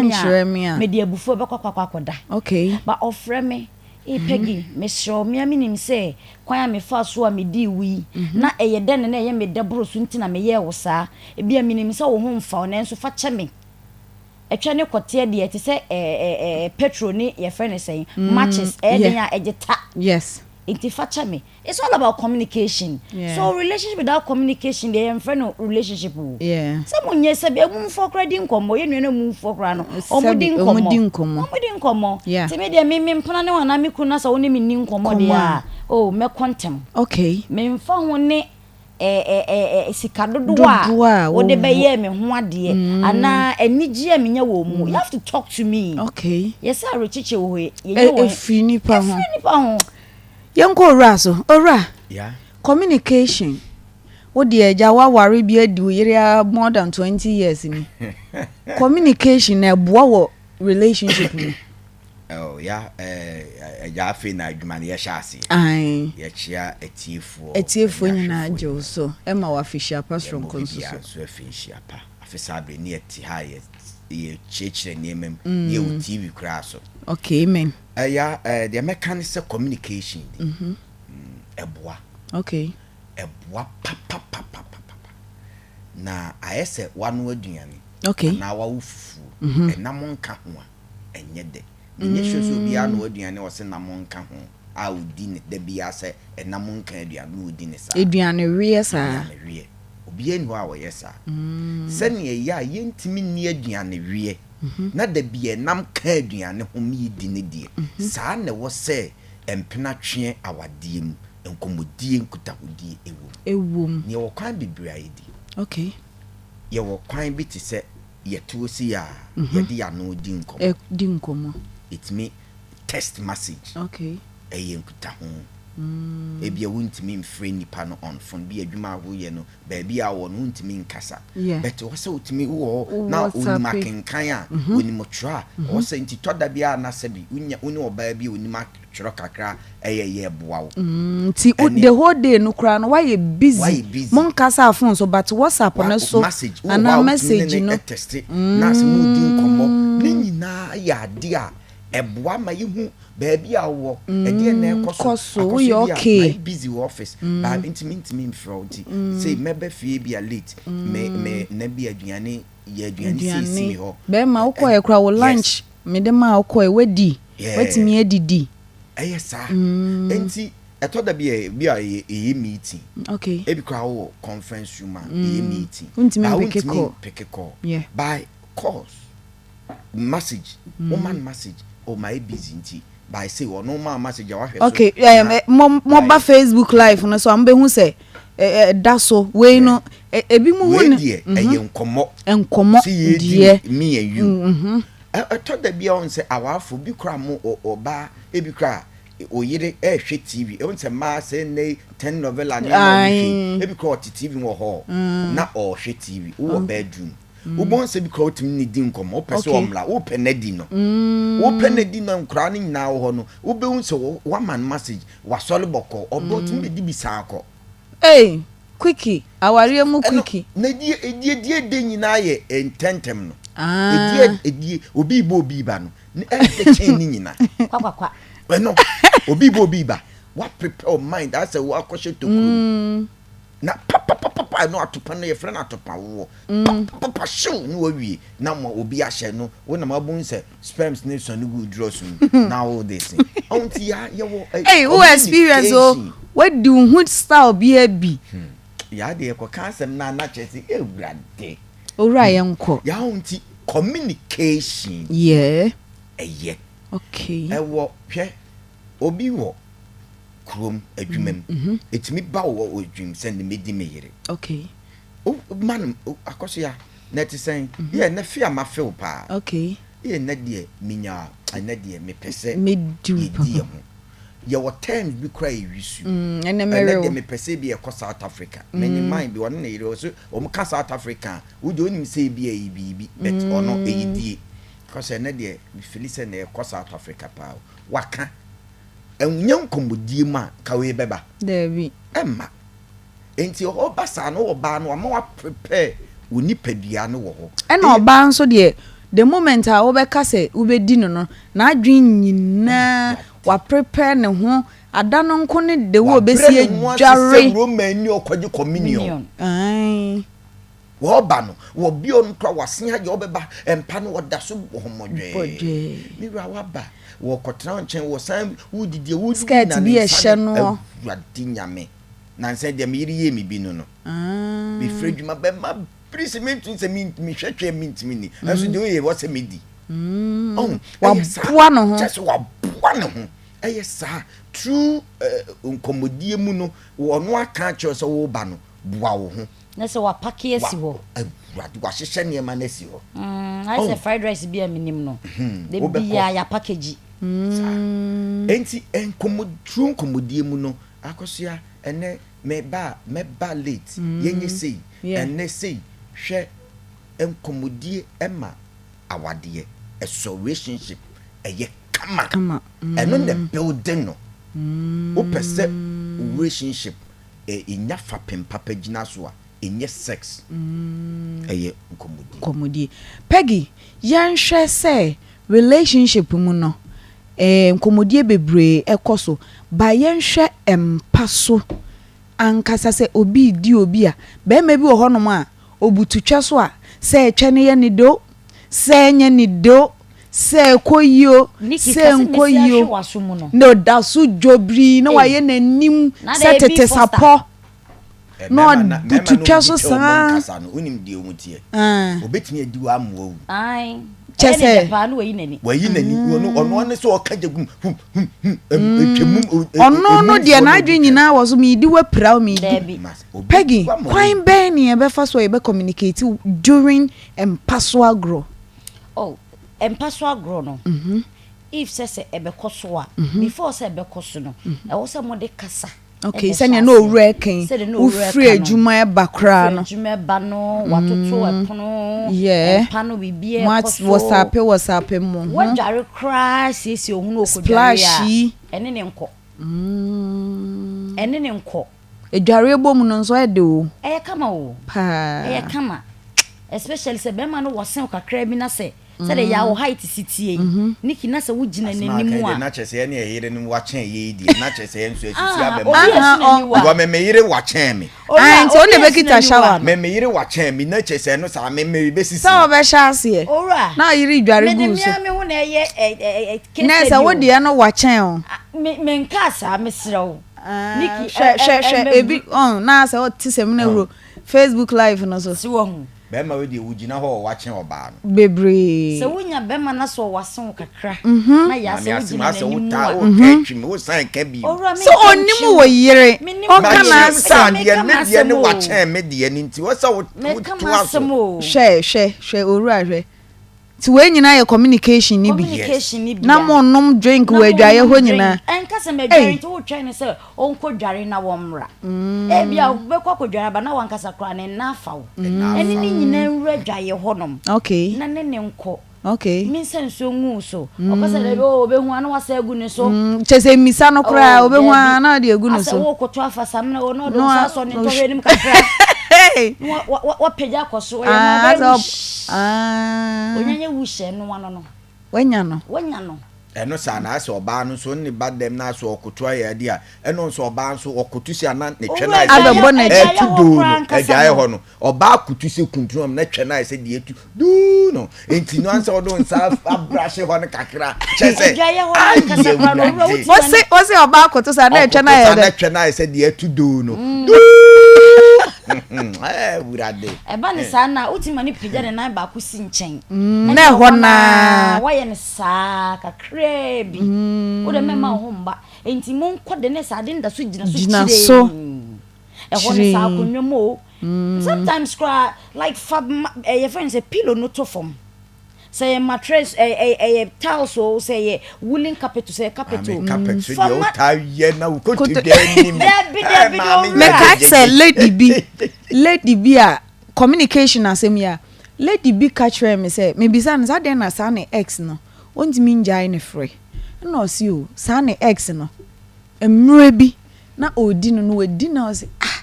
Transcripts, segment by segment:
me a, Ankyerɛ me a. Mede abufuo bɛkɔ akɔ akɔda. But ɔfrɛ me, "Ee Peggy, mesrɛ wo, me ara menim sɛ kwan a mefaa so a medii wo yi, na ɛyɛ dɛn na na ɛyɛ me dɛ boro so nti na meyɛɛ wo saa. Ebia menim sɛ wo ho mfa wo, nanso fa kyɛ me." Ɛtwɛ ne kɔteɛ deɛ, ɛte sɛ ɛɛ petrol ne yɛfrɛ no sɛn, matches, ɛyɛ den a ɛgye ta. Nti fa kyɛ me. It's all about communication. So relationship without communication deɛ, yɛmfrɛ no relationship o. Sɛ monyɛ sɛ bi amumfoɔ koraa di nkɔmmɔ, yɛn nua no amumfoɔ koraa no, ɔmo di Sɛbi, ɔmo di nkɔmmɔ. Nkɔmmɔ. Ɔmo di nkɔmmɔ. Nti me deɛ, me mpena ne ho anaa me kunu na sɛ wo ne me nni nkɔmmɔ deɛ a, oh, mɛkɔ ntɛm. Memfa ho ne sika dodoɔ Dodoɔ a a wode wɔwɔ. Bɛyɛɛ me ho adeɛ anaa anigye a menya wɔ mu. You have to talk to me. Yɛsɛ awerɛkyekye wɔ hɔ yi, yɛnyɛ wɔ Ɛfiri nipa ho. Ɛfiri nipa ho. Yɛnkɔ owura so. Owura, communication. Wo deɛ, agya, woaware bi adi wo yere a more than 20 years ni. Communication na ɛboa wɔ relationship mu? Oh, ya ɛgya, afei na adwuma no yɛhyɛ aseɛ. Yɛkyea atiefoɔ. Atiefoɔ ɛne nyinaa ahwɛfoɔ gye wo so ɛma wɔ afihyia pa Yɛmmɔ soronko nso obiara so. nso afi nhyia pa. Afe saa bere ne yɛte ha a yɛkyerɛkyerɛ nneɛma mu ne yɛwɔ TV koraa so. Okay, amen. Ɛya, deɛ mɛka ne sɛ communication de ɛboa. Ɛboa papapapapapa na ayɛ sɛ wano aduane anaa wawo fufuo, ɛnam nka ho a, ɛnyɛ dɛ. Menyɛ sure sɛ obiara na aduane a ɔsɛ nam nka ho a odi ne da biara sɛ ɛnam nka aduane na odi ne saa. Aduane weɛ saa. Aduane weɛ, obiara ni hɔ a wɔyɛ saa. Sɛnea ɛyɛ a yɛntumi nni aduane weɛ na da bi ɛnam ka aduane ho mi di ne deɛ saa na ɛwɔ sɛ mpena tweɛ awadeɛ mu nkɔmmɔdie, nkutahodie ɛwɔ mu. Ɛwɔ mu. Neɛ wɔ kwan bebree a yɛdi. Yɛwɔ kwan bi te sɛ yɛte si a yɛde yɛano di nkɔmmɔ. Di nkɔmmɔ. Ɛtumi text message. Ɛyɛ nkutaho. Ebia wontumi mfrɛ nipa no on phone bi, adwuma a woyɛ no, baabi a wɔ no wontumi nkasa. But wɔ sɛ wotumi wowɔ hɔ na WhatsApp. Onim akenkan a, onim twerɛ a ɔwɔ sɛ nti tɔ da bi a na sɛbi wonya wo ne ɔbaa bi a onim atwerɛ kakra, ɛyɛ yɛ boa wo. Nti the whole day no koraa no wayɛ busy. Wayɛ busy. Monkasa phone so, but WhatsApp no so message wowɔ hɔ anaa a wotumi message ne no. ne ɛtexte na sɛ modi nkɔmmɔ ne nyinaa yɛ ade a ɛboa ma yɛhu baabi a wowɔ, ɛdeɛ na ɛkɔ so. Kɔ so, Akɔ woyɛ so bi a, mayɛ busy wɔ office baa ntumi mfrɛ wo, nti sei mɛbɛ fie bi a late, me na bi aduane yɛ aduane sei si mi hɔ. Bɛrima, wokɔɛ koraa wo lunch mede ma wokɔɛ wadi. Watumi adidi. Ɛyɛ saa. Nti ɛtɔ da bi a bi a ɛyɛ meeting. Ebi koraa wowɔ conference room a ɛyɛ meeting. Wontumi Ba mpick wontumi call. mpick call. By calls, message, woma no message, "Oh, mayɛ busy," nti by say ɔno ma message a wahwɛ so. Okay, mo ba Facebook Live no so a, mobɛhu sɛ ɛda so wei no, ebi mu hu wei ne deɛ ɛyɛ nkɔmmɔ. Nkɔmmɔ sɛ yɛdi deɛ. Me and you. Ɛtɔ da bi a ɔn sɛ awaafo bi kora mo ɔbaa ebi kora oyere ɛɛhwɛ TV, ɛwɔn sɛ mmaa sɛ nne telenovela ne ɛma ɔmo hwɛ, ebi kora ɔte TV wɔ hɔ na ɔɔhwɛ TV, wowɔ bedroom, wobɔn sɛ bi kora wotumi ne di nkɔmmɔ, wopɛ sɛ ɔmmra, wopɛ n'adi no, wopɛ n'adi no, nkoraa no nyinaa wɔ hɔ no, wobɛhu sɛ wama no message, wasɔre bɔkɔ, ɔbɛ ɔtumi bɛdi bi saa kɔ. Hey, quickie awareɛ mu. Ɛno quickie. Na edie de nyinaa yɛ ntɛntɛm no. Ah. Edie edie obi bɔ obi ba no ne ɛde kyɛn ne nyinaa. Kwakwakwa. Ɛno obi bɔ obi ba, wa prepare your mind asɛ wakɔhyɛ tokuro mu na papapapa, ɛno atopa no yɛfrɛ no atopa woɔ, papapapa hyew ne wawie na ma obi ahyɛ no wo nam abom sɛ sperms ne sɔne gu drawers mu na wo de se ɔn nti ya yɛwɔ Hey, wo experience o communication. Wadi wo ho style bi abi. Yaa deɛ, yɛkɔka asɛm no a na kyerɛ sɛ ɛwurade. Owura, yɛn kɔ. Yaa wo nti communication ɛyɛ. Ɛwɔ hwɛ, obi wɔ kurom adwuma mu, ɛtumi ba wɔ odwim sɛ ne mɛdi me yere. Ma no akɔso ya na ɛte sɛn yɛ nɛ fi a ma few paa. Yɛ nɛ deɛ menya, ɛnɛ deɛ mepɛ sɛ Medi wo yɛdi papa. yɛ ho, yɛwɔ terms bi kora yɛwi su. Ɛnɛ ɛnɛ mɛrɛ deɛ wo. mepɛ sɛ bi ɛkɔ South Africa, mene man bi ɔne ne yere ɔso ɔmo ka South Africa a, wode onim sɛ ebi ɛyɛ biribi, but ɔno ɛyɛ die kɔsɛ ɛnɛ deɛ mefili sɛ na ɛkɔ South Africa paa o. Waka ɛnyɛ nkɔmmɔdie mu a ka wei bɛba. Daabi. Ɛmma nti ɔba saa no, ɔbaa no ama wa prepare wo nipadua no wɔ hɔ. Ɛna ɔbaa nso deɛ The moment a wobɛka sɛ wobɛdi no no, n'adwene nyinaa, waprepare ne ho, ada no nko ne the way Wabrɛ ɔbɛsi ne ho ase sɛ adware. Romani a ɔkɔgye communion. Ae. Wɔreba no, wɔbio no koraa, wasen ayɛ, ɔbɛba, mpa no ɔda so bɔ Bɔ hɔmɔdwɛɛ. dwɛɛ. Me wura waba, wɔkɔtena wo nkyɛn, wɔsan wodidi a, wodidi Skirt na bi ne a nsa ɛhyɛ ne, noɔ. Awurade Nyame. Nansa yi deɛ me yere yɛɛ me bi no no, mefiri adwuma bɛma bere sɛ mentumi sɛ mehwɛ twɛ mentumi ni, ɛnso deɛ ɔyɛ wɔ sɛ medi. Ɔho, ɛyɛ saa, Waboa ne ho. kyɛ sɛ waboa ne ho, ɛyɛ saa, through eh, nkɔmmɔdie mu no, ɔno aka akyerɛ sɛ woba no, boa wo ho. Na sɛ wapake asi hɔ. Awurade, wahyehyɛ nneɛma no asi hɔ. Mm, ayɛ sɛ fried rice bi a menim no. Da biara yɛapakagyi. Saa. Enti nkɔmmɔ, through nkɔmmɔdie mu no, Akosua, ɛnnɛ meba a, mɛba late, yɛnyɛ sei, ɛnnɛ sei, hwɛ, nkɔmmɔdie ma awadeɛ, ɛsɔ relationship, ɛyɛ kama. Ɛno na ɛbuilde no. Wopɛ sɛ wo relationship nya fapem papa gyina so a, ɛnyɛ sex, ɛyɛ nkɔmmɔdie. Nkɔmmɔdie. Peggy, yɛnhwɛ sɛ relationship mu no, nkɔmmɔdie bebree kɔ so, but yɛnhwɛ mpa so ankasa sɛ obi redi obi a, barima bi wɔ hɔnom a, ɔbutu twɛ so a, sɛ ɛtwɛ no yɛ ne dɛ o, sɛ ɛnyɛ ne dɛ o, sɛ ɛkɔ yie o, Nikki, sɛ ka sɛ ɛnkɔ mesi yie ahwe o, w'aso mu no. na ɔda so dwobirii na Ei, wayɛ n'anim na sɛ dɛ ebi tete Foster. sapɔ, Eh, na mmarima na mmarima ɔbutu na twɛ wɔn so di kyɛ wɔn saa. nkasa no, wonim deɛ wɔn teɛ. Ah. Obetumi adi wɔ amoa wu. Ae, Kyɛ ɛyɛ ne dɛ sɛ. paa na wayi n'ani. Wayi n'ani, ɔno ɔno ne sɛ ɔka gya gum hum hum hum ɛm, etwa mum o- e- e- Ɔno no emumfoɔ deɛ na n'adwene odi twɛ. nyinaa wɔ so, meredi w'apira o, meredi. Daabi. Mas, obi Peggy, di w'amoa kwan wu. bɛn ne yɛbɛfa so a yɛbɛ communicate during mpa so agorɔ? Oh, mpa so agorɔ no, if sɛ sɛ ɛbɛkɔ so a, before sɛ ɛbɛkɔ so no, ɛwɔ sɛ mode kasa Okay, ɛna ɛhyɛ sɛnea na aseɛ. owura ɛka yi, Sɛdeɛ na owura wofiri ɛka no, adwuma ɛba koraa wofiri no. adwuma ɛba no, watoto ɛpono, Yeah. mpa no biribiara Mo ɛkɔ at so. wɔsape wɔsape mo ho. Woadware koraa siesie wo ho na ɔkɔdware Splash a, yi. ɛne ne nkɔ. Ɛne ne nkɔ. Adwareɛ bɔ mu no nso ɛde o. Ɛyɛ kama o. Paa. Ɛyɛ kama. Especially sɛ bɛrima no wɔ sen kakra bi na sɛ sɛdeɛ yɛ wo height si tie yi. Nikki na sɛ wogyina Asɛm a aka n'anim yi deɛ a. na kyerɛ sɛ yɛne yɛ yere no wakyɛn yɛ yi deɛ na kyerɛ sɛ yɛn nso asisi Ah, abɛma obi yɛn. asu n'aniwa. Because me me yere wakyɛn me. Owura, Ah, nti obi ɔno na asu ɛbɛkita n'aniwa. shower no. Me me yere wakyɛn me na kyerɛ sɛ ɛno saa me me bɛsisi Sɛ no. ɔbɛhyɛ aseɛ. Owura, Na ɔyere dware mede gu so. me ara me ho na ɛyɛ ɛ ɛ ɛ case Na study sɛ wo o. deɛ no wakyɛn o. Ah, me menkaa saa, mesrɛ wo. Ah, Nikki, hwɛ ɛ hwɛ ɛ hwɛ ɛmɛ ebi ɔn na sɛ ɔte sɛ mena huro Facebook live no so. Si wahu. Bɛrima wei deɛ wogyina hɔ a wakyɛn ɔbaa no. Bebree. Sɛ wonya bɛrima na sɛ ɔwɔ asen wo kakra na yɛ asɛ Maame asem wogyina asɛ n'anim wotaa a. wotaa twi me wosan ka bio. Owura Sɛ menka ɔnim ntwi wo wo. yere Menim ɔnka wo yere. Makyerɛ sɛ n'asɛm. adeɛ Meka ne deɛ m'asɛm ne o. wakyɛn me deɛ no nti wɔ sɛ wo Meka wotoa so. m'asɛm o. Hwɛ hwɛ hwɛ owura hwɛ. Nti wei nyinaa yɛ communication no bi. Communication no bi Na a. mo nom drink Na wɔ adwaeɛ mo hɔ nom nyinaa. drink. Ɛnka sɛ madware Ei. nti wotwɛn no sɛ ɔnkɔ dware na wɔmmra. Ebia wobɛkɔ akɔdware aba na wankasa koraa ne nna afa wo. Nna Ɛne afa ne wo. nyinaa nwura adwaeɛ hɔnom. Okay. Na ne ne nkɔ. Okay. Mensa nsuo ngu wo so. Ɔka sɛ dabi oo ɔbɛhu a na wasa agu ne so. Mm, kyɛ sɛ mmisa no koraa Oh, ɔbɛhu dabi. a na ɔde agu no Asɛ so. wokoto afa samina o na ɔde Na wo nsa wa- asɔ ne ntɔhwɛ anim kakra. Hey! Na wa- wa- wa- wapagya akɔ so. Ɔyɛ Ah, ma asɛ ɔbɛyɛ ɔb- wush. ah, Onya nyɛ wush ɛno ano no. wanya no. Wanya no. Ɛno saa na asɛ ɔbaa no nso ne ba dɛm na asɛ ɔkoto ayɛ ade a ɛno nso ɔbaa nso ɔkoto si ana ne twɛ no Owura ayɛ sɛ Abɛbɔ deɛ n'akyi. ɛtu Adwaeɛ hɔ doo koraa no ankasa adwaeɛ no. hɔ no ɔbaa koto sɛ kuntunu am na twɛ no ayɛ sɛ deɛ ɛtu doo no nti no ansɛ ɔde nsa abrahye hɔ no kakra kyɛ sɛ Adwaeɛ hɔ no ankasa ayɛ koraa no, owura awurade wotumi Wɔse wɔse ɔbaa koto saa na ɛtwa ɔkoto no ayɛ saa na dɛ. twɛ no ayɛ sɛ deɛ ɛtu doo no doo ɛɛ awurade Ɛba ne saa no a, wotumi ma no pagya ne nan baako si nkyɛn. Mm, Ɛne na ɛhɔ ɛhɔ no naa. ara, woayɛ no saa kakraa bi. Wo deɛ mɛmma wo ho mma. Enti monkɔ de ne saa ade no da so gyina so Gyina kyeree. so Ɛhɔ no saa kyeree. akonnwa mu o. Sometimes koraa, like fa ma ɛyɛ yɛfrɛ no sɛ pillow no to fam. Sɛ ɛyɛ mattress, ɛyɛ ɛyɛ tiles o, sɛ ɛyɛ woolen carpet o, sɛ ɛyɛ carpet o. Maame carpet so Fa deɛ ma. wotaa yɛ na wo kotodwe anim. Dabi Ɛɛ dabi maame owura. Mekae sɛ gyegyegye. lady bi, lady bi a communication asɛm yi a, lady bi ka kyerɛɛ me sɛ, mebisa no sɛ adɛn na saa ne ex no, ɔntumi ngyae ne frɛ. Ɛna ɔse o, saa ne ex no, mmerɛ bi na ɔredi no no wadi na ɔse ah,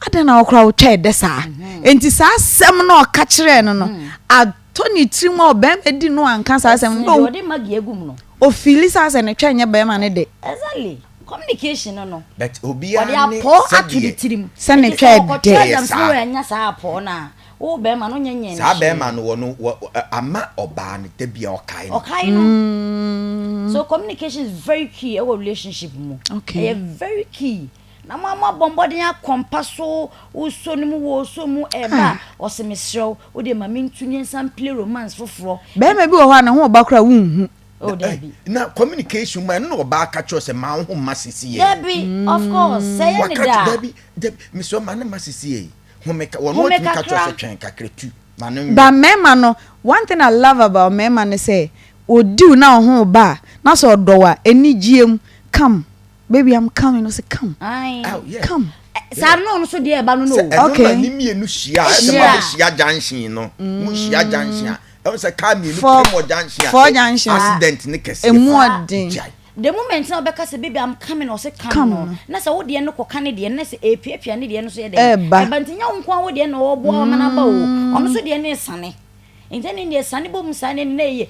adɛn na wo koraa wotwa ɛdɛ saa? Enti saa asɛm no a ɔka kyerɛɛ no no, a. tɔ ne tirim a ɔbarima di no anka saa asɛm Ɛsene no deɛ na ɔde Maggie agu mu no. ɔfeeli saa sɛ ne twɛ nyɛ barima no dɛ. Exactly. Communication no no. But Ɔde obiara ne apɔw ato ne sɛdeɛ tirim. Sɛ ne Nti twɛ sɛ ɔkɔtwe dɛ. ɛyɛ Adams na saa. wannya saa apɔw no a, wo barima no nyɛ nyɛɛ no Saa hwee. barima no wɔ no wɔ ɛ ama ɔbaa no da bi a ɔkae no. Ɔkae no. So communication is very key ɛwɔ relationship mu. Okay. Ɛyɛ very key. Na mo a moabɔ mmɔden akɔ mpa so, wosɔ no mu, wɔsɔ mu, ɛba a, ɔse mesrɛ wo, wo deɛ ma mentu ne nsa mplay romance foforɔ. Barima bi wɔ hɔ a ne ho ba koraa wonhu. Oh, dabi. Na communication mu ɛno na ɔbaa ka kyerɛ sɛ ma wo ho mma sisi yɛ. Dabi, of course, sɛ ɛyɛ ne da a. Dabi, dabi, mesrɛ wo ma ne mma sisi yɛ. Home ka, wɔn Home watumi ka kyerɛ kakra. sɛ twɛn kakra tu, ma no nwe. But mmarima no, one thing I love about mmarima ne sɛ, ɔdi wo na wo ho ba a, na sɛ ɔdɔ wo a, anigyeɛ mu, come. Baby I'm coming ɔsɛ come Ae. Oh, yeah. come. Saa no ɔno so deɛ ɛba no no Sɛ o. ɛno Okay. na ne mmienu hyia a, ɛsɛ Hyia. mo abɛhyia junction no. Mo hyia junction a, ɛho sɛ car mmienu Four- pem wɔ junction a, four eh, junctions. accident ne kɛseɛ Emu paa. ɔden. Gyae. The moment na ɔbɛka sɛ baby I'm coming ɔsɛ come Come no no. na sɛ wo deɛ no kɔka ne deɛ no na sɛ ɛrepiapia ne deɛ no so yɛ dɛn Ɛɛba. ɛba nti nyɛ wo nko ara wo deɛ na ɔreboa wo ama no aba o ɔno nso deɛ no resane nti ɛne deɛ sane bɔ mu saa ne na ɛyɛ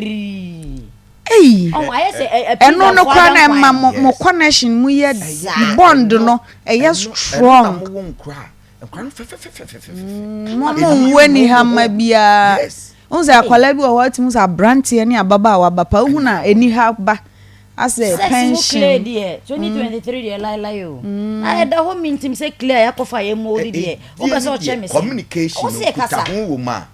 yirrii. Ei! Ɔho ayɛ sɛ ɛ ɛ Ɛno no pizzafoɔ koraa na adankwan ɛma no. mo mo Yes. connection mu yɛ Ɛyɛ bond ɛno no ɛyɛ ɛno ɛno na strong. mowɔ nkura a nkura no fɛfɛfɛfɛfɛfɛ. Mo Ebi mo nwu wɔ anihama hɔ. biara. Yes. Wohu sɛ akwadaa bi wɔ hɔ atumi sɛ aberanteɛ ne ababaawa ba pa wohu na aniha ba asɛ Sex mu pension. clay deɛ 2023 deɛ laelae o. Na ɛda hɔ mintim sɛ clay a yɛakɔfa yɛ mold deɛ wopɛ Ɛdie sɛ ne ɔkyerɛ deɛ me sɛn? communication Wo no se kasa. nkutaho wɔ mu a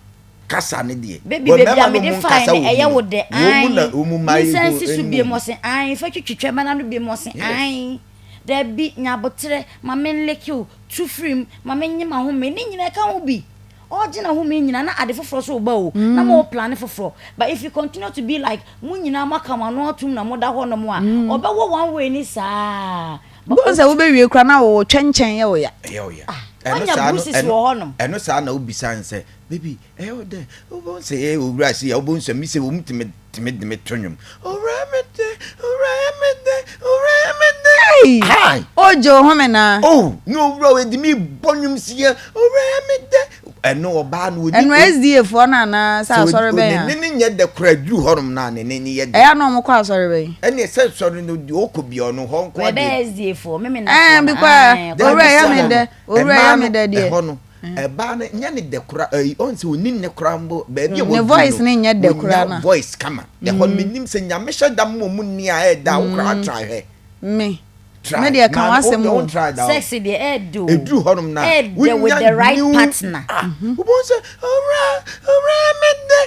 kasa ne deɛ. Baby Wɔ baabi a mmarima no mede mu fae nkasa no wɔ mu ɛyɛ no wo dɛ wɔn mu na ae wɔn mu mmaa yi Mensan ho nsi so anim biom ho. ɔse ae fa twitwi twɛba no ano biom ɔse Yes. ae Dabi nya aboterɛ ma menleke wo tu firi mu ma menye m'ahome ne nyinaa ɛka ho bi Ɔregye n'ahome nyinaa na ade foforɔ nso reba o na mo plane foforɔ but if you continue to be like mo nyinaa moaka mo ano atom na moda hɔ nom a ɔbɛwɔ one way ne saa but Wobɛhu sɛ wobɛwie koraa na wo twɛnkyɛn yɛ wo ya. Ɛyɛ wo ya. Ah Ɛno wanya saa no bruises ɛno wɔ hɔ nom. ɛno saa na wobisa no sɛ baby Ɛyɛ wo dɛ, wobɛhu sɛ ee owura sei a, wobɛhu sɛ me sei, wɔn tumi tumi de me to nnwom. Owura yɛ me dɛ, owura yɛ me dɛ, owura yɛ me dɛ. Ei! Hi! Ogye wo home naa. Oh, ne owura wei de me bɔ nnwom si yɛ, owura yɛ me dɛ. Ɛno ɔbaa no ɔni. Ɛno SDA foɔ no anaa sɛ asɔre bɛn a? Ne ne nyɛ dɛ koraa duru hɔnom no a ne ne ne yɛ dɛ. Ɛyɛ a na wɔn kɔ asɔre bɛn? Ɛne sɛ sɔre no deɛ ɔkɔ bia ɔno hɔ nko adeɛ. Wɔbɛyɛ SDA foɔ, meme na Ɛɛ foɔ no. bikɔ a owura yɛ me dɛ, owura yɛ me dɛ deɛ. Ɛhɔ no Ɛbaa no nyɛ ne dɛ kora ɛyi ɔn sɛ onim ne kora mbo baabi a Ne wɔduru voice no ne nyɛ dɛ koraa wonya na. voice kama ɛhɔ no menim sɛ nyame hyɛ da ma ɔmu nni a ɛɛda wo koraa try hwɛ Me. try Me deɛ ka maame wo w'asɛm deɛ o. wo try da o Sex deɛ ɛɛdɛ o. ɛduru hɔnom no a Ɛɛdɛ with wonya the right new partner. ah wobɛhu sɛ owura owura me dɛ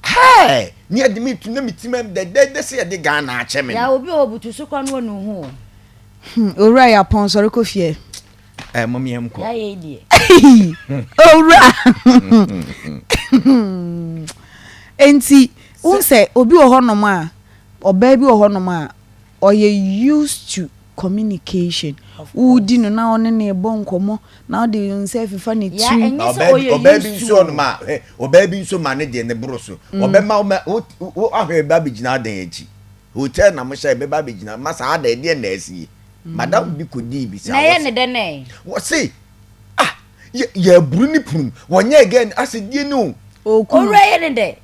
hɛɛ ne yɛde me tu na me ti ma dɛdɛɛdɛ sɛ yɛde Ghana akyɛ me Ya no obi wɔ hɔ butu so koraa na wanu ho o. Hmm, owura yɛ apɔn sɔre kɔ fie. Ɛ mom yɛn kɔ. Yayɛ yi deɛ. Owura. Enti wohu sɛ obi wɔ hɔnom a ɔbaa bi wɔ hɔnom a ɔyɛ used to communication. Wodi no na ɔne no rebɔ nkɔmmɔ na ɔde nsa afifa ne Ya tirim. ɛnyɛ sɛ Ɔbaa bi ɔyɛ ɔbaa bi used nso to ɔnom o. a hwɛ ɔbaa bi nso ma ne deɛ ne boro so. Ɔbɛma wo ma wo wo ahwɛ ɛba abɛgyina adan akyi. Hotel na mo hyɛ ɛbɛba abɛgyina ma saa adan ɛdeɛ na asie. Madam bi kɔdii bi saa Na ɛyɛ wɔse ne dɛn ɛ? wɔse ah yɛ yɛaburu ne punum wɔnyɛ again asɛ die no Ɔɔku no. Owura ɛyɛ ne dɛ.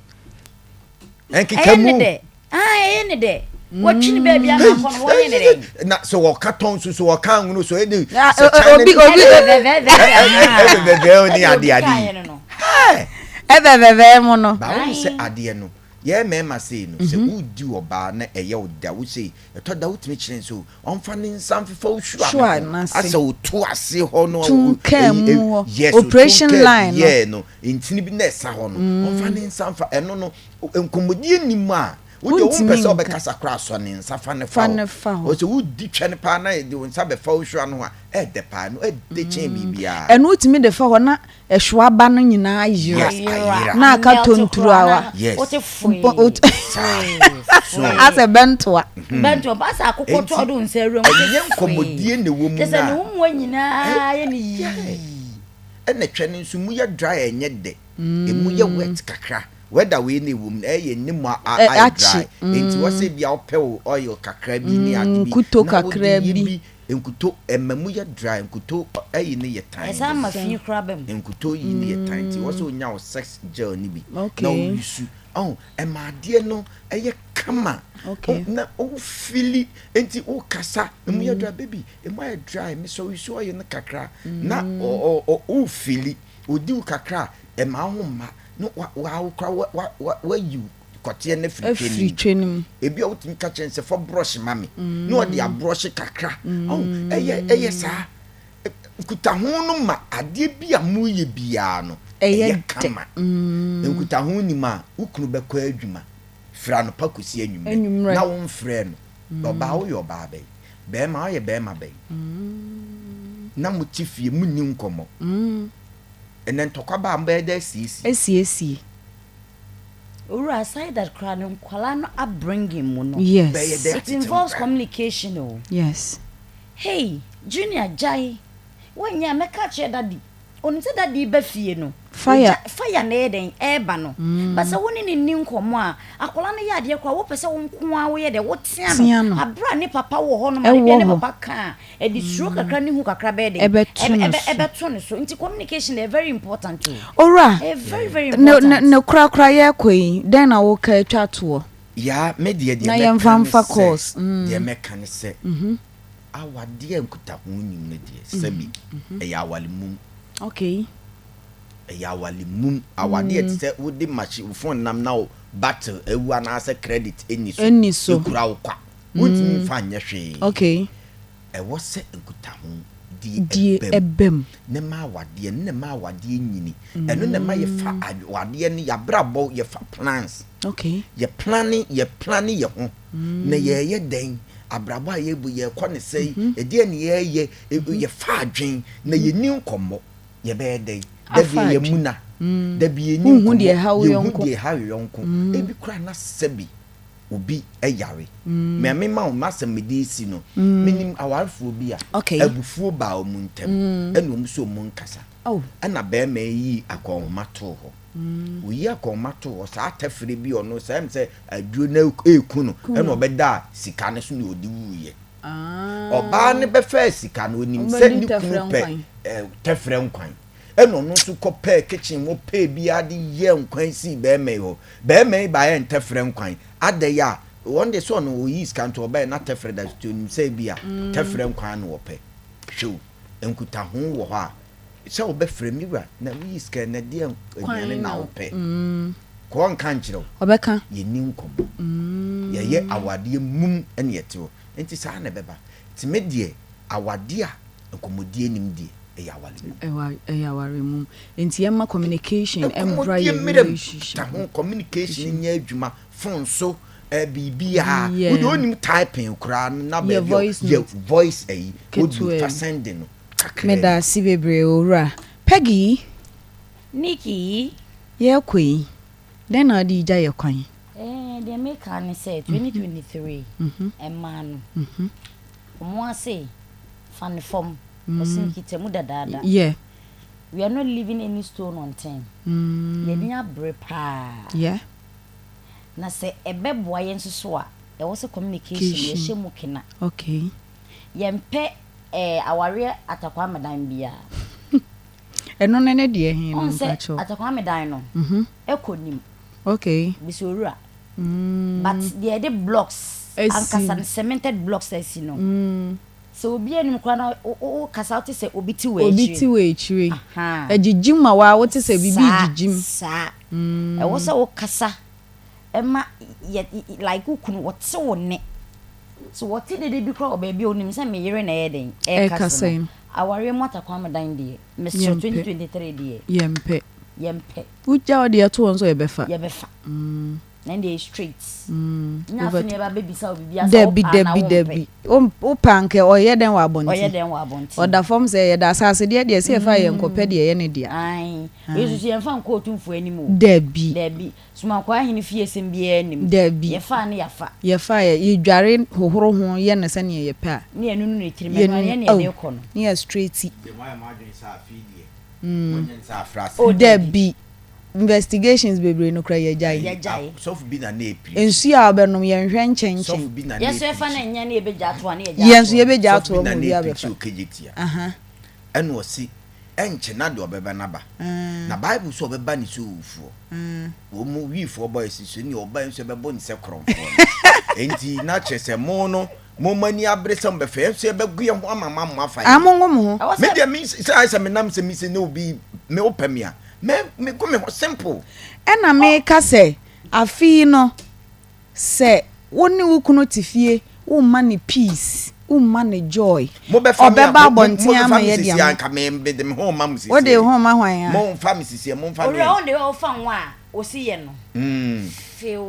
Ɛnkeka Ɛyɛ ne mu. dɛ. Ah ɛyɛ ne dɛ. Wɔtwe ne baabi ama akɔ no wɔnyɛ ne dɛn? Na sɛ wɔka tɔn so so wɔka anwono so ɛde Ah, sɛ China obi obi Ɛbɛbɛbɛbɛ ɛbɛbɛbɛ ne Ɛdeɛ ade obi ade kaeɛ yi. no no. Hɛɛ! Ɛbɛbɛbɛ mu no. Ba wohu sɛ Ae. adeɛ no yɛn mmarima sei no sɛ wodi ɔbaa na ɛyɛ wo dɛ wo sei ɛtɔ da wotumi kyerɛ no sɛ o Ɔmfa ne nsa mfefa wo hwira Hwira no ho no ase. asɛ oto ase hɔ no Tun kaa ɛyi mu ɛ hɔ. yes otun Operation kaa line no. yɛɛ no ntini bi na ɛsa hɔ no ɔmfa ne nsa mfa ɛno no nkɔmmɔdie nni mu a wo deɛ wompɛ Wontumi sɛ nka. ɔbɛkasa koraa sɔ ne nsa fa ne fa Fa hɔ ne fa hɔ. ɔsɛ wodi twɛ no paa na yɛde wo nsa bɛfa wo hwira no ho a ɛɛdɛ paa no ɛɛdɛ kyɛn biribiara. Ɛno wotumi de fa hɔ na Ɛhyew aba no nyinaa yera. Yes, ayera. Na aka Amelt koraa tonturuawa. na Yes. wote foe Mpo ot Saa. foe So. foe. Asɛ bɛntoa. Bɛntoa ba sɛ akokɔ Enti, tɔ ɔde wo nsa awura mu wote ɛnyɛ foe. nkɔmmɔdie na ɛwɔ mu Kyerɛ sɛ no ne a. ho mmoa nyinaa yɛ no Yeah. yii. Ɛna twɛ no nso mu yɛ dry a ɛnyɛ dɛ. Ɛmu yɛ wet kakra. Weather wei na ɛwɔ mu no ɛyɛ ne mu a a Ɛ ayɛ akye. dry. Enti wɔ sɛ ebia wopɛ wo oil kakra bi ne ade bi Nkuto na wode kakra yɛ bi. bi. Nkuto ɛma mu yɛ dry nkuto ɛyi no yɛ tan. Ɛsan ma fi koraa ba mu. Nkuto yi no yɛ tan nti wɔ sɛ onya wo sex gel no bi na wo use ɔho ɛma adeɛ no ɛyɛ kama na wo feeli nti wo kasa emu yɛ dry baby emu ayɛ dry mesɛ wo use oil no kakra na wo feeli odi wo kakra ɛma wo ho mma na wa wa wa wa wa yi kɔteɛ no afiri twe no mu. Ebi a wotumi ka kyerɛ no sɛ fa brɔhye ma me mm. na ɔde abrɔhye kakra. Mm. Ɛyɛ ɛyɛ saa. Nkutaho no ma adeɛ bi a moyɛ biara no ɛyɛ kama. Mm. Nkutaho nim a wo kunu bɛkɔ adwuma firi anɔpa kɔsi anwummerɛ na womfrɛ no. Ɔbaa woyɛ ɔbaa bɛn? Bɛrima woyɛ bɛrima bɛn? Na mote fie monni nkɔmmɔ. Ɛnɛ ntɔkwa ba a mobɛyɛ dɛ asiesie. Asiesie. Owura aside that koraa no nkwadaa no upbringing mu no Yes. Bɛyɛ dɛ it atete involves nkwadaa. communication o. Yes. Hey Junior gyae wonyɛ a mɛka akyerɛ daddy onim sɛ daddy ba fie no Fire. ogya fire na ɛyɛ dɛn ɛɛba no but sɛ wo ne no nni nkɔmmɔ a akwadaa no yɛ adeɛ koraa wopɛ sɛ wo nko ara woyɛ dɛn wotea Tea no no. aberɛ a ne papa wɔ hɔ nom a Ɛwɔ ebia ne hɔ. papa ka a Ɛde suro kakra ne hu kakra bɛyɛ dɛn? Ɛbɛto ne so. Ɛbɛto ne so. Nti communication ɛyɛ very important o. Owura, Ɛyɛ very very ne ne important. ne korakora yɛrekɔ yi, dɛn na woka atwa toɔ? Yaa, me deɛ deɛ Na mɛka yɛmfa ne mfa sɛ, course. Mm. deɛ mɛka ne sɛ, awadeɛ a nkutaho nnim no deɛ, sɛbi, ɛyɛ aware mum. Okay. Ɛyɛ aware mum. Awadeɛ te sɛ wode machine, wo phone nam na wo battery awu anaasɛ credit nni so, Ɛnni so. ɛkura wo kwa. Wontumi mfa nyɛ hwee. Okay. Ɛwɔ sɛ nkutaho die Die ɛba mu. ɛba mu. Ne ma awadeɛ, ɛno na ɛma awadeɛ nyini. Ɛno na ɛma yɛfa awadeɛ no, yɛabrabɔ, yɛfa plans. Okay. Yɛ plane, yɛ plane yɛ ho. Na yɛreyɛ dɛn? Abrabɔ a yɛrebɔ, yɛrekɔ ne sɛn? Ɛdeɛn na yɛreyɛ? Yɛfa adwen, na yɛnni nkɔmmɔ. Yɛbɛyɛ dɛn? Da Afa bi yɛ adwen. muna. Da bi yɛnni Wonhu nkɔmmɔ. deɛ ɛha wo Yɛnhu yɔnko. deɛ ɛha yɛ yɔnko. Ebi koraa na sɛbi obi yare. Me a mema wo m'asɛm mede resi no, menim awarefoɔ bi a abufuo baa wɔn ntam ɛna wɔn sɛ wɔn nkasa. Ɛna barima yi yii akɔnhoma too hɔ. Ɔyi akɔnhoma too hɔ, saa tɛfere bi ɔno sɛ ɛm sɛ aduro no ɛreku no ɛna ɔbɛdaa sika no so na ɔde wuiɛ. Ɔbaa no bɛfaa sika no, ɔnim sɛ ne kunu pɛ tɛfrɛ nkwan. Ɛna ɔno nso kɔ pɛɛ kitchen hɔ pɛɛ biara de yɛɛ nkwan sii bɛɛma yi hɔ. Bɛɛma yi baeɛ ntɛfrɛ nkwan. Adɛn a, wɔn deɛ sɛ ɔno ɔyii sika nti ɔbaeɛ na tɛfrɛ da so nti ɔnim sɛ ebia tɛfrɛ nkwan na ɔpɛ. Hwɛ o, nkutaho wɔ hɔ a, sɛ wobɛfrɛ me wura na woyi sika yi na ɛdeɛn aduane na wopɛ? Kɔ ɔnka nkyerɛ wo. Ɔbɛka. Yɛnni nkɔmmɔ. Yɛyɛ awadeɛ mum na yɛte hɔ. Nti saa na ɛbɛba. Nti me deɛ, awadeɛ a nkɔmmɔdie nnim deɛ, ɛyɛ aware mum. Ɛyɛ aware mum. Nti yɛmma communication mbra Nkɔmmɔdie yɛn mmerɛ mu. relationship Ka mu. ho, communication nyɛ adwuma, phone so, eh, biribiara. Yeah. Wo deɛ wonnim typing koraa no na Yɛ baabi a voice yɛ note. voice ayi, wode Ketewa fa bi. send no kakraa bi. Medaase bebree owura. Peggy. Nikki. Yɛrekɔ yi, dɛn na wode regya yɛ kwan? Eh, deɛ meka ne sɛ 2023 mmaa no, wɔn ase fa no fam, ɔse nkita mu dadaada. Yeah. We are not leaving any stone unturned. Mm. Yɛn ani abere paa. Yeah. Na sɛ ɛbɛboa yɛn nso so a, ɛwɔ sɛ communication yɛhyɛ mu kena. Okay. Yɛmpɛ eh, awareɛ atakwamedan biara. Ɛno ne ne deɛ he no Ɔn sɛ mpakyɛw. atakwamedan no, ɛkɔ nim. Okay. Bisa owura. But deɛ yɛde blocks ankasa no, cemented blocks asi no, sɛ obi anim koraa na wo kasa wote sɛ obi te wɔ akyire. Obi te wɔ akyire. Ɛgyigyi ma wo a wote sɛ biribi regyigyi mu. Saa, saa. Ɛwɔ sɛ wo kasa ma yɛ like wo kunu wɔte wo nne. Sɛ wɔte dede bi koraa wɔ baabi a onim sɛ me yere na ɛyɛ dɛn ɛrekasa no. Awareɛ mu atakwamadan deɛ, mesrɛ 2023 deɛ. Yɛmpɛ. Yɛmpɛ. Wogya wo deɛ to hɔ nso yɛbɛfa. Yɛbɛfa. Na ɛnde ɛyɛ straight. Nyɛ afei na yɛba abɛbisa wo biribi asɛ Dabi wopɛ anaa dabi wompɛ. dabi. Wopɛ a anka ɔyɛ dɛn wɔ abɔnten? Ɔyɛ dɛn wɔ abɔnten? Ɔda fam sɛ yɛda asase deɛ deɛ sɛ yɛfa a yɛnkɔpɛ deɛ ɛyɛ ne dea. Ae. Wei nso so yɛmfa nkɔ Otumfoɔ anim o. Dabi. Dabi. Somankwaa ahene fie asɛm biara nnim. Dabi. Yɛfa a ne yɛafa. Yɛfa a yɛ yɛdware hohoro ho yɛ no sɛdeɛ yɛpɛ a. Ne yɛnunu ne tirim ɛno ara yɛn na oh yɛde rekɔ no. Ne yɛ straighti. Deɛ moayɛ mo adwene sɛ afei deɛ monyɛ no sɛ afra Oh asɛm. dabi. Dabi. Investigations bebree no koraa yɛagyae. Yɛagyae. Sɔfo bi na na ɛpiri. Nsuo a wobɛnom yɛnhwɛ nkyɛnkyɛn. Sɔfo bi na na Yɛn nso ɛpiri. yɛfa no nyɛ na yɛbɛgya ato a na yɛgya Yɛn nso atoɔ. yɛbɛgya Sɔfo ato bi hɔ na ma na obi ɛpirikyi abɛfa. wɔ Kejetia. Aha. Ɛna ɔse ɛnkyɛ na deɛ ɔbɛba no aba. Na Bible sɛ ɔbɛba ne sɛ owufoɔ. Wɔn mu wiifoɔ boys nso ne ɔba nso ɛbɛbɔ ne sɛ korɔmfoɔ no. Enti na kyerɛ sɛ mo no mo mo ani abere sɛ mobɛfa yɛn nso yɛbɛgo yɛn ho ama mo afa Ah, yɛn. mongo mo ho. Ɛwɔ Me sɛ deɛ me sɛ ayɛ sɛ menam sɛ me sɛ ne obi me wopɛ me a me me go me ho simple. Ɛna meka sɛ, afe yi no, sɛ wo ne wo kunu te fie, womma no peace, womma no joy, Mobɛfa me a ɔbɛba mo mo abɔnten mobɛfa ama me yɛadi sisi a ama. nka me mede me ho ma mo Wode sisi. wo ho ma hwan a? Momfa me sisi momfa me. Owura wo deɛ ɔfa nwa a ɔsi yɛ no Mm. few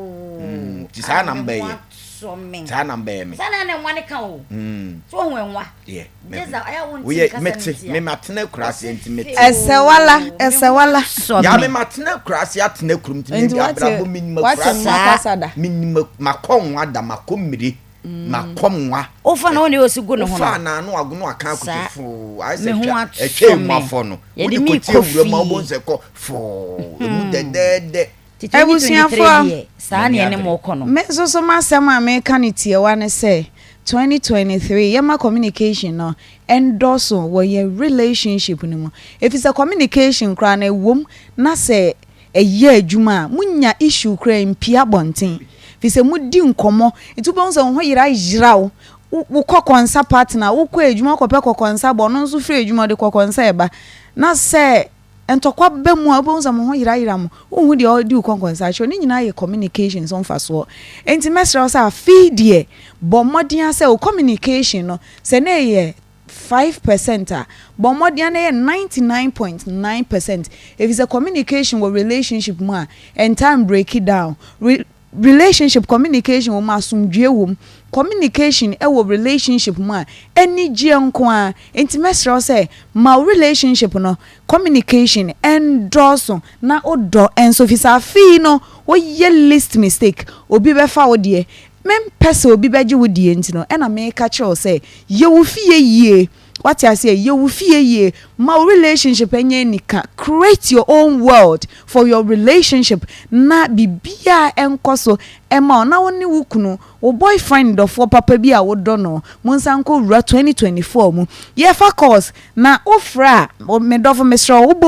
Mm. Ti saa a na me ho mbɛyɛ. asɔ me. Saa na mbɛyɛ me. Saa na na nwa ne ka o. Mm. So ohun nwa. Yeah. Gye sɛ ɛyɛ wo nte Woyɛ nkasa mete no nti a. me matena akuraase nti mete. Ɛsɛ wala, ɛsɛ wala. Sɔ Ya me me. matena akuraase atena kurom nti me Nti wate abrabɔ menim wate akuraase. nwa kasa da. Menim makɔ nwa da makɔ mmire makɔ nwa. Wofa na wo ne ɔsi gu ne ho Wofa no. na ano ago no aka akoto Saa. foo ayɛ Me sɛ ho twa atɔ ɛtwa emu me. afɔ no. Yɛde Wode me kɔtie kɔ wura mu a wobɛhu fie. sɛ kɔ foo emu dɛdɛɛdɛ. Ti 2023 Abusuafoɔ. deɛ saa ne ɛne mo kɔ no. Me nso so m'asɛm a meka no tiawa ne sɛ 2023 yɛma communication no ɛndɔɔso wɔ yɛn relationship no mu. Ɛfiri sɛ communication koraa no ɛwom na sɛ ɛyɛ adwuma a monya issue koraa mpie abɔnten. Firi sɛ modi nkɔmmɔ nti wobɛhu sɛ wo ho yera yera wo. Wo kɔkɔnsa partner wokɔ adwuma wokɔpɛ kɔkɔnsa bɔ ɔno nso firi adwuma ɔde kɔkɔnsa ɛba. Na sɛ ntɔkwa ba mu a wobɛhu sɛ mo ho yerayera mo. Wonhu deɛ ɔdi wo kɔnkɔnsa akyerɛ. Ne nyinaa yɛ communication so mfasoɔ. Enti mɛsrɛ wo sɛ afei deɛ bɔ mmɔden a sɛ wo communication no sɛ na ɛyɛ 5% a bɔ mmɔden a na ɛyɛ 99.9% ɛfiri sɛ communication wɔ relationship mu a ɛntaa break it down. Relationship communication wɔ mu asomdwie wɔ mu. Communication ɛwɔ relationship mu a anigyeɛ nko a. Enti mɛsrɛ wo sɛ ma wo relationship no communication ɛndɔɔso na wodɔ ɛnso fi sɛ afei no woyɛ least mistake obi bɛfa wo deɛ. Mempɛ sɛ obi bɛgye wo deɛ nti no ɛna meka kyerɛ wo sɛ yɛ wo fie yie. Wate aseɛ, yɛ wo fie yie ma wo relationship ɛnyɛ nika. Create your own world for your relationship na biribiaa ɛnkɔ so ɛma wo na wo ne wo kunu, wo boyfriend dɔfoɔ papa bi a wodɔ no mo nsa nkɔ wura 2024 mu. Yɛfa course na wofrɛ a me dɔfo mesrɛ wo wobɔ